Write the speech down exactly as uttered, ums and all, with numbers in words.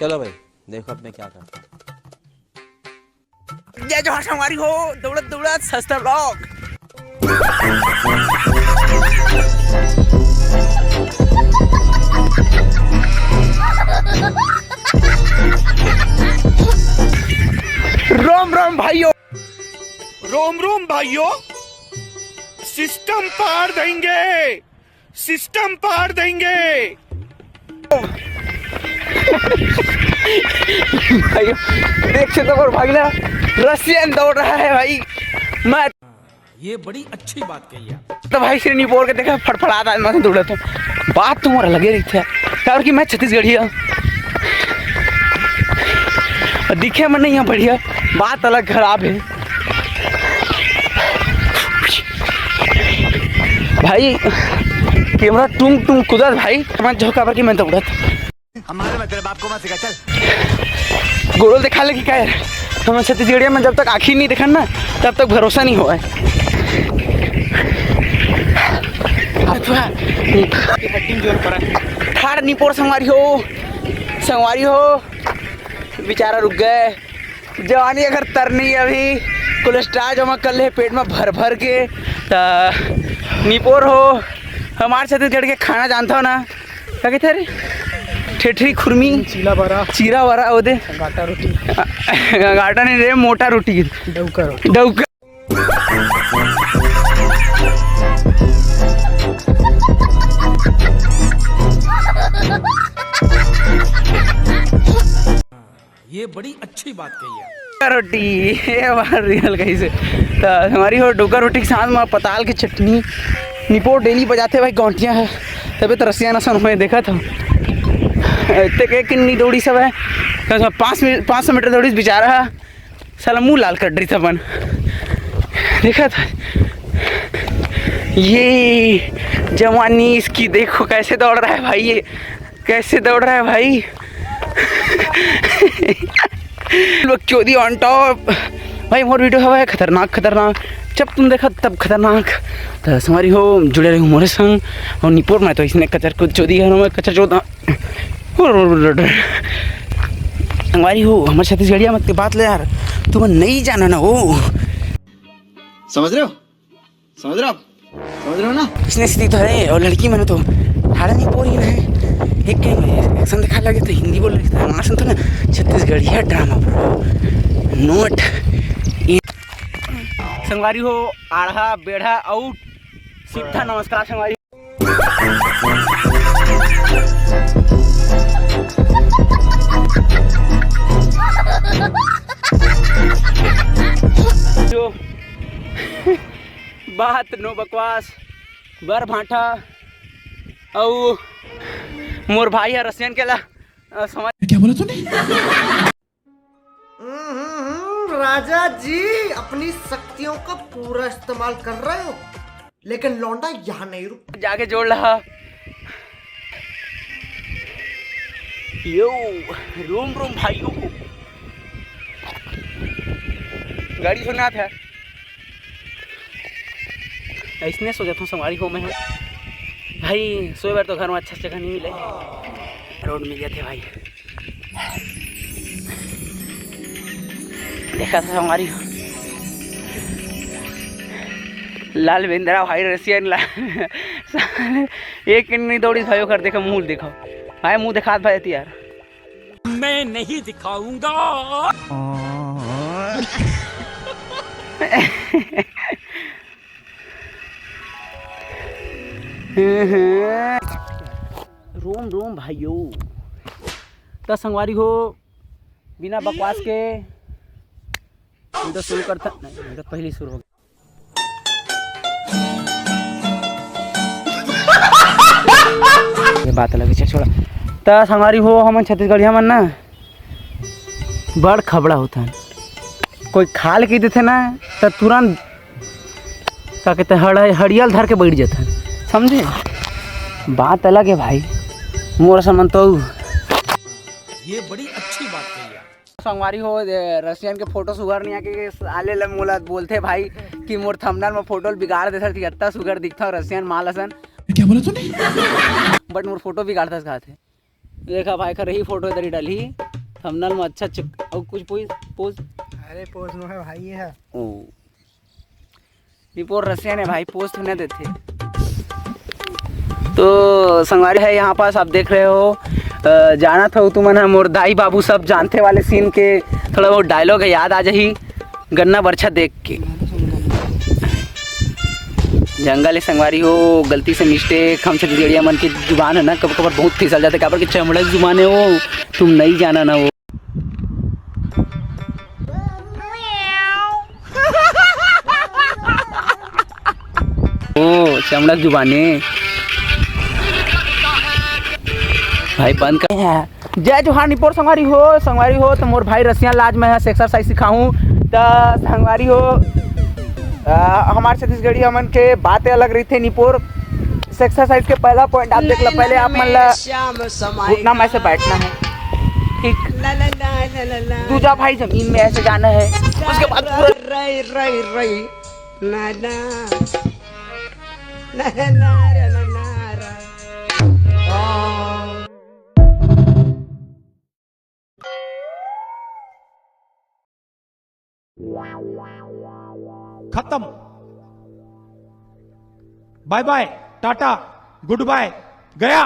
चलो भाई, देखो अब मैं क्या करता हूँ। जय जोहार संगवारी हो, दौड़त दौड़त सस्ता vlog। रोम रोम भाइयों, रोम रोम भाइयों, सिस्टम पार देंगे, सिस्टम पार देंगे। भाई, देख सकते हो भागला, रसियन दौड़ रहा है भाई। मैं ये बड़ी अच्छी बात कही आप। तो भाई श्री निपोर के देखा फड़फड़ात आदमी से दौड़त हो। बात तुम्हारा लगे रही थे, काबर कि मैं छत्तीसगढ़िया। दिखे मन नहीं है बढ़िया, बात अलग खराब है। भाई कैमरा टुंग टुंग कुदत भाई, मैं जो काबर कि मैं दौड़त। हमारे में तेरे बाप को मत सिखा, चल। गोड़ोल दिखा लगी का यार? हम छत्तीसगढ़िया में जब तक आँखी नहीं देखन ना, तब तक भरोसा नहीं होय। अथवा ठाड़ निपोर संगवारी हो, संगवारी हो, बेचारा रुक गए। जवानी अगर तरनी है अभी, कोलेस्ट्रॉल जमा कर ले पेट में भर भर के, त निपोर हो। हमार छत्तीसगढ़ के खाना जानता हो ना, का कहते रे? ठेठरी खुरमी, चीला बरा। चीला बरा ओदे। गाटा रोटी। गाटा नहीं रे, मोटा रोटी। डौका रोटी। डौका। ये बड़ी अच्छी बात कही है। रोटी, ये बात रियल कही से। त हमारी हो डोका रोटी के साथ में पताल की चटनी। निपोर डेली बजाथे भाई गौंटिया है, तबे तो रसिया नसन होए देखा था। इतने के किन्नी दौड़ी सब है, कम से कम पाँच मिनट, पाँच सौ मीटर दौड़ी बेचारा है, साला मुंह लाल कर रही था अपन। देखा था ये जवानी इसकी, देखो कैसे दौड़ रहा है भाई, ये कैसे दौड़ रहा है भाई। लोग चोदी on top। भाई मोर वीडियो हवा है खतरनाक, खतरनाक। जब तुम देखा तब खतरनाक। तो संगवारी हो, जुड़े रहो मोरे संग। और निपोर में तो इसने कचर को चोदी है, मैं कचर चोदा। संगवारी हो, हमारे छत्तीसगढ़िया मत के बात ले यार, तुम नहीं जाना ना वो। समझ रहे हो? समझ रहे हो आप? समझ रहे हो ना? इसने स्थिति तो है और लड़की मन तो ठाड़ा निपोर ही ना है। एक टाइम एक्शन दिखा लगे तो हिंदी बोल रही थी, हमारा सुन तो ना छत्तीसगढ़िया ड्रामा bro, not in। संगवारी हो, आढ़ा बेढ़ा आउट, सीधा नमस्कार संगवारी। जो बात नो बकवास, बर भांठा अउ मोर भाई ह रसियन के ला, अ, समझ क्या बोला तूने? हम्म, हम्म, हम्म, राजा जी अपनी शक्तियों का पूरा इस्तेमाल कर रहे हो, लेकिन लौंडा यहाँ नहीं रुक। जाके जोड़ रहा। यो, रोम रोम भाइयों। गाड़ी सुना था। ऐसने सो जाता हूँ संगवारी हो मैं। भाई सोए बार तो घर में अच्छा जगह नहीं मिले, रोड मिल जाते भाई। देखा था संगवारी हो, लाल बेंद्रा भाई रसियन ला। एक नहीं दौड़ी भाई ओकर, देखो मुंह देखो भाई, मुंह दिखात भाई यार। मैं नहीं दिखाऊंगा। रोम रोम भाइयों। त संगवारी हो, बिना बकवास के वीडियो शुरू करता। नहीं, वीडियो पहले ही शुरू हो गया। ये बात अलग है, छोड़ा। त संगवारी हो, हमन छत्तीसगढ़िया मन ना बड़ खबड़ा होथन। कोई खा ले कहि देथे ना, त तुरंत का कहते हड़-, हड़ियल धर के बैठ जाथन, समझे? बात अलग है भाई, मोर समन तो। ये बड़ी अच्छी बात कही यार। संगवारी हो, ए, रसियन के फोटो सुघर नहीं आके साले ल मोला बोलथे भाई कि मोर थंबनेल में फोटो ल बिगाड़ देथस कि अत्ता सुघर दिखथव रसियन माल असन। क्या बोला तूने? But मोर फोटो बिगाड़थस कहाथे। देखा भाई, खरही फोटो इधर ही डाली। थंबनेल में अच्छा चुक, अउ कुछ पोज, पोज। अरे पोज नो है भाई, ये है। ओ। निपोर रसियन है भाई, पोज तो नहीं देते। तो संगवारी है, यहाँ पास आप देख रहे हो, अ, जानत हो तुमन ह, मोर दाई बाबू सब जानते वाले सीन के थोड़ा बहुत डायलॉग है, याद आ जाही। गन्ना बरछा देख के। जंगल है संगवारी हो, गलती से मिस्टेक, हम छत्तीसगढ़िया मन की जुबान है ना, कब कबर बहुत फिसल जाते, काबर के चमड़ा जुबान है वो, तुम नहीं जाना ना वो। ओ चमड़ा जुबान है भाई, बंद कर। जय जोहार निपोर संगवारी हो। संगवारी हो तो मोर भाई रसिया लाज में है, एक्सरसाइज सिखाऊं। तो संगवारी हो, आ, हमारे छत्तीसगढ़ी हमन के बातें अलग रही थे निपोर। एक्सरसाइज के पहला पॉइंट आप देख लो, पहले आप मन ला घुटना में से बैठना है, ठीक। दूजा भाई जमीन में ऐसे जाना है, उसके बाद पूरा खत्म। बाय बाय, टाटा, गुड बाय, गया।